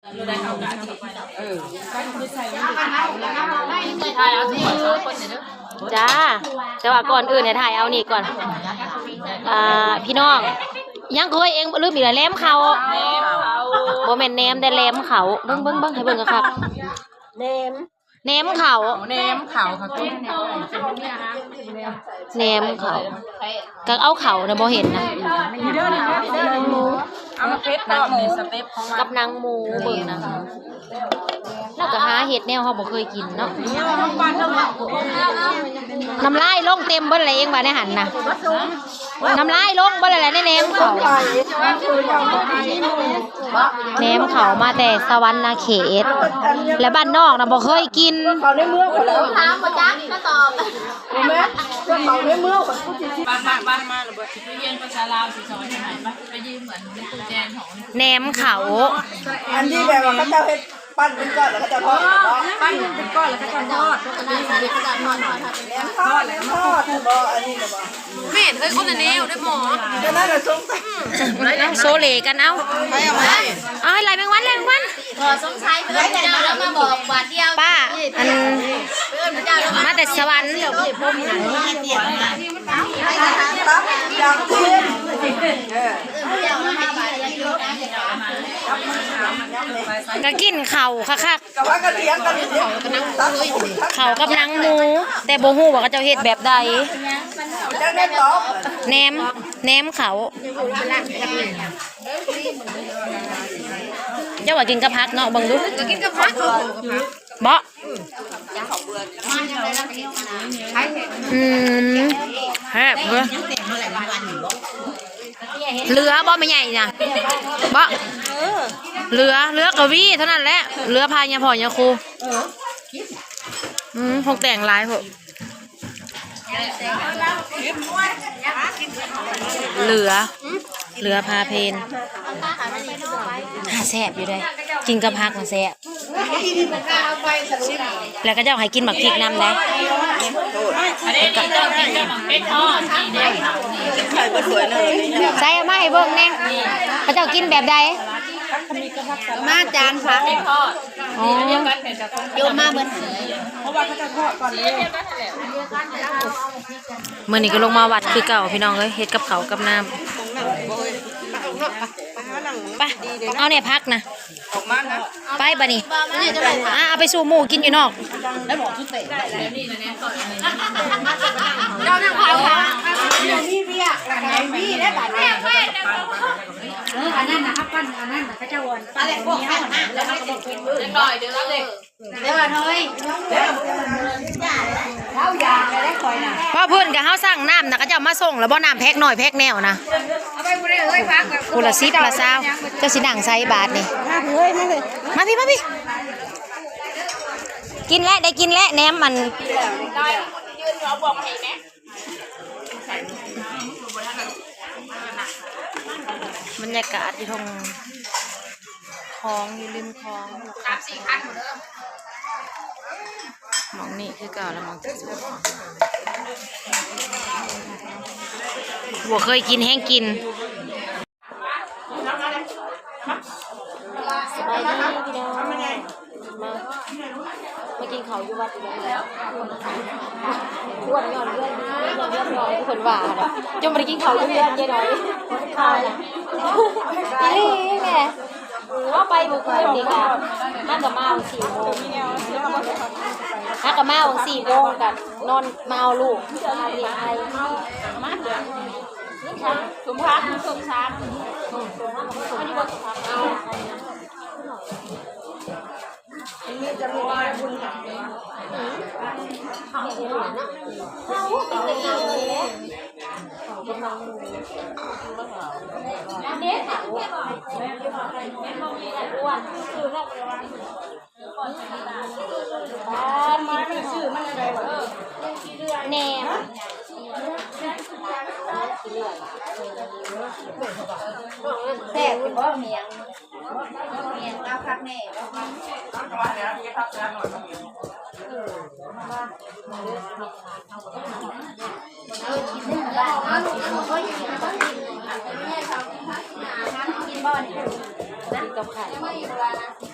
ເອີ ຈ້າ ແຕ່ວ່າກ່ອນອື່ນໃຫ້ຖ່າຍເອົານີ້ກ່ອນ. ອ່າ ພີ່ນ້ອງ ຫຍັງເອີຍ ເອງລືມອີກແລ້ວ ແໜມເຂົ້າ ບໍ່ແມ່ນແໜມ ແຕ່ແຫຼມເຂົ້າ. ເບິ່ງ ເບິ່ງ ເບິ່ງ ໃຫ້ເບິ່ງຄັກໆ ແໜມ ແໜມເຂົ້າ ແໜມເຂົ້າ ເຂົ້າຕົ້ມ ແໜມເຂົ້າ ກໍເອົາເຂົ້ານະ ບໍ່ເຫັນນະ ເອົາມາເຜັດກັບໜັງໝູ ກັບໜັງໝູ. ເບິ່ງນະ ລາວກໍຫາເຮັດແນວເຮົາບໍ່ເຄີຍກິນເນາະ. ນ້ຳລາຍລົງເຕັມເບິດແລ້ວ ເອງວ່າໃນຫັ້ນນະ. ນ້ຳລາຍລົງເບິດແລ້ວແຫຼະ ໃນແໜມເຂົ້າ ແໜມເຂົ້າມາແຕ່ສະຫວັນນະເຂດ ແລະບ້ານນອກນະບໍ່ເຄີຍກິນ. ເຂົ້າໃນເມືອງພຸ້ນແລ້ວ ຖາມບໍ່ຈັກ ມາຕອບ ບໍ່ແມ່ນ ເຂົ້າໃນເມືອງພຸ້ນ ຜູ້ທີ່ ມາ ມາ ມາ ມາລະເບີດ ຊິໄປຮຽນພາສາລາວ ຊິສອນໃຫ້ ໄປຢືມອັນ ແໜມເຂົ້າ ອັນທີ່ແບບວ່າເຂົາເຈົ້າເຮັດ ປັ້ນເປັນກ້ອນແລ້ວເຂົາເຈົ້າທອດເນາະ ປັ້ນເປັນກ້ອນແລ້ວເຂົາເຈົ້າທອດ ແໜມທອດ ແໜມທອດ ແໜມທອດ ບໍ່ ອັນນີ້ນະບໍ່ ແມ່ນເຮີ້ຍ ຄົນລະແນວເດີໝໍ. ກໍນັ້ນລະສົງໄສ ອືມ ໂຊເລກັນ ເອົາ ເອົາໃຫ້ໄລ່ແມງວັນ ໄລ່ແມງວັນ. ບໍ່ສົງໄສ ເອີ້ນເຈົ້າແລ້ວມາບອກບາດດຽວ ປ້າ ອັນ ມາແຕ່ສະຫວັນ ກໍກິນເຂົ້າຄັກໆ ກໍພາກັນຖຽງກັນຢູ່ ເຂົ້າກັບໜັງໝູ ແຕ່ບໍ່ຮູ້ວ່າເຂົາເຈົ້າເຮັດແບບໃດ. ແໜມ ແໜມເຂົ້າ ເຈົ້າວ່າກິນກັບຜັກເນາະ ເບິ່ງດູ ກໍກິນກັບຜັກ ເບາະ ອືມ ແຊບເວີຍ. ເຫຼືອບໍ່ແມ່ໃຫຍ່ນະ ເບາະ ເຫຼືອ ເຫຼືອກະວີເທົ່ານັ້ນແຫຼະ ເຫຼືອພາຍາພໍ່ຍາຄູ. ອືມ ຫົກແຕ່ງຫຼາຍໂພດ. ເຫຼືອ ເຫຼືອພາເພນ ຫາແຊບຢູ່ເດ້ ກິນກັບຜັກນະແຊບ. ແລ້ວເຂົາເຈົ້າໃຫ້ກິນໝາກພິກນຳໄດ໋. ໃສ່ເອົາມາໃຫ້ເບິ່ງແດ່ ເຂົາເຈົ້າກິນແບບໃດ? ມາຈານຜັກ ອໍ ໂຍມມາເບິດ ເພາະວ່າເຂົາເຈົ້າທອດກ່ອນເດ້. ມື້ນີ້ກໍລົງມາວັດຄືເກົ່າພີ່ນ້ອງເອີຍ ເຮັດກັບເຂົ້າກັບນ້ຳ. ໄປ ເອົາແດ່ຜັກນະ ໄປບາດນີ້ ອ່າ ເອົາໄປສູ່ໝູ່ກິນຢູ່ນອກ. ເຈົ້ານັ່ງເຜົາ ມີວຽກ ມີແລ້ວບາດນີ້. ເອີ ອັນນັ້ນນະ ເຮົາປັ້ນ ອັນນັ້ນນະ ເຂົາເຈົ້າ ອັນ ປາແຫຼກບອກ ເລັກນ້ອຍເດີ ເອົາເລີຍ. ເອີ ເຮົາຢາກແລ້ວຂ້ອຍນະ ເວົ້າພື້ນກະເຮົາສັ່ງນ້ຳນະ ເຂົາເຈົ້າມາສົ່ງແລ້ວບໍ່ ນ້ຳແພັກນ້ອຍແພັກແນວນະ ຜູ້ລະສິບລະຊາວ. ເຈົ້າຊິນັ່ງໃສບາດນີ້ ມາເລີຍ ມາພີ້ ມາພີ້ ກິນແລ້ວ ໄດ້ກິນແລ້ວ ແໜມມັນ ບັນຍາກາດຢູ່ທົ່ງ ຄອງ ຢູ່ລິມຄອງ ໝ່ອງນີ້ຄືເກົ່າລະ ໝ່ອງທີ່ສຸດ ບໍ່ເຄີຍກິນແຮງກິນ. ສະບາຍດີພີ່ນ້ອງ ມາ ມາກິນເຂົ້າຢູ່ວັດອີກແລ້ວ ອ້ວນຍ້ອນເຮືອນ ອ້ວນຍ້ອນເຮືອນ ເພິ່ນວ່າ ຈົນບໍ່ໄດ້ກິນເຂົ້າຢູ່ເຮືອນຍາຍນ້ອຍ ອີ່ຫຼີແມ່. ເຮົາໄປມື້ຄືນນີ້ກະ ເຮົາກະມາຫວ່າງສີ່ໂມງ ເຮົາກະມາຫວ່າງສີ່ໂມງກະນອນ ມາເອົາລູກ ມາເຮັດໄຮ່ ສົມພັກ ສົມສາມ ມັນຢູ່ບໍ່ສົມພັກ ເອົາ. ແໜມ ແຊບຢູ່ບໍ່ ໝຽງ ໝຽງລາວຄັກແນ່. ກິນບໍ່ນີ້ ກິນກັບໄຂ່.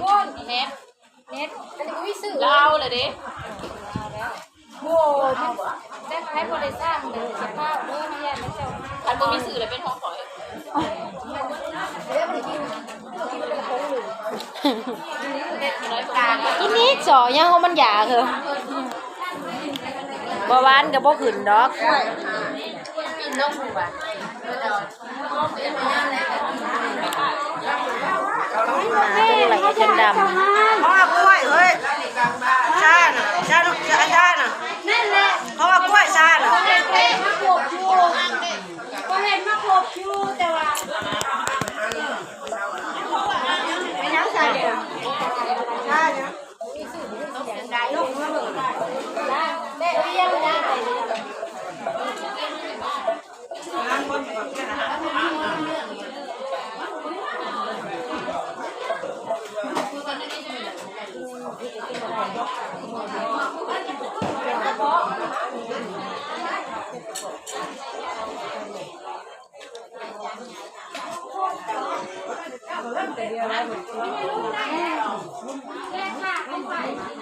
ໂອ້ຍ ແຮງ ເນັດ ອັນນີ້ບໍ່ມີຊື່ ລາວລະເດ້. ໂອ້ ມັນແຈັກໃຜບໍ່ໄດ້ສ້າງເດີ ສະພາບເດີ ມາຢ້ານເຈົ້າ ຄັນບໍ່ມີຊື່ລະເປັນຂອງຂ້ອຍ. ກິນນີ້ເຈາະຫຍັງຂອງມັນຢາກເອີ ເບົາຫວານກໍບໍ່ຂຶ້ນດອກ. ໜ້າຈົນໄຫຼຈົນດຳ. ເພາະວ່າກ້ວຍເອີຍ ຊານະ ຊານະ ຊານະ ນັ້ນແຫຼະ ເພາະວ່າກ້ວຍຊານະ ເຫັນມາຄົບຢູ່ ກໍເຫັນມາຄົບຢູ່ ແຕ່ວ່າ ເປັນຫຍັງຊານະ ຊານະ.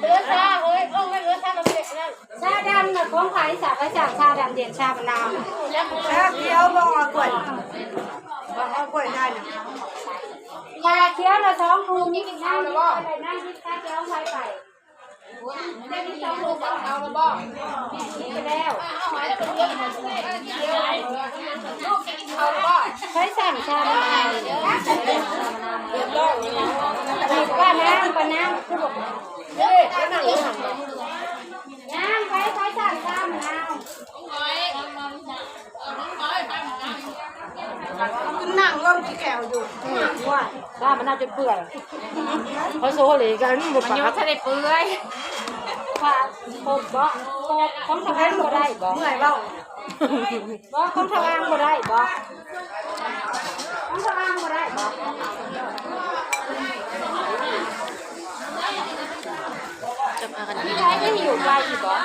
ເອີ ຊາ ເອີຍ ເອີຍ ເອີຍ ຊາ ຊາດຳນະ ຂອງໃຜ? ຊາ ໃຜສັ່ງຊາດຳເຢັນ ຊາມະນາວ? ຊາຂຽວບໍ່? ເອົາກ້ວຍ ເອົາກ້ວຍຊານະ. ຊາຂຽວນະ ສອງຖົງ ນາງ ຊາຂຽວຂອງໃຜໄປ? ໃຜສັ່ງຊາມະນາວ? ປ້ານາງ ປ້ານາງ ຄືບໍ່ ນາງ ໃຜ ໃຜສັ່ງຊາມະນາວ? ນັ່ງລົງຂີ້ແຂ້ວຢູ່ ອືມ ວ່າ ຊາມະນາວຈົນເປື່ອຍ ເຂົາໂຊເຫຼກັນ ມັນຍັງບໍ່ທັນໄດ້ເປື່ອຍ. ຂອບບໍ່? ຂອບຂອງທະຫວານບໍ່ໄດ້ບໍ່? ເມື່ອຍເວົ້າ ບໍ່ ຂອງທະຫວານບໍ່ໄດ້ບໍ່? ຂອງທະຫວານບໍ່ໄດ້ບໍ່? ຈະພາກັນກິນ ມີໃຜໄດ້ຢູ່ໄກຢູ່ບໍ່?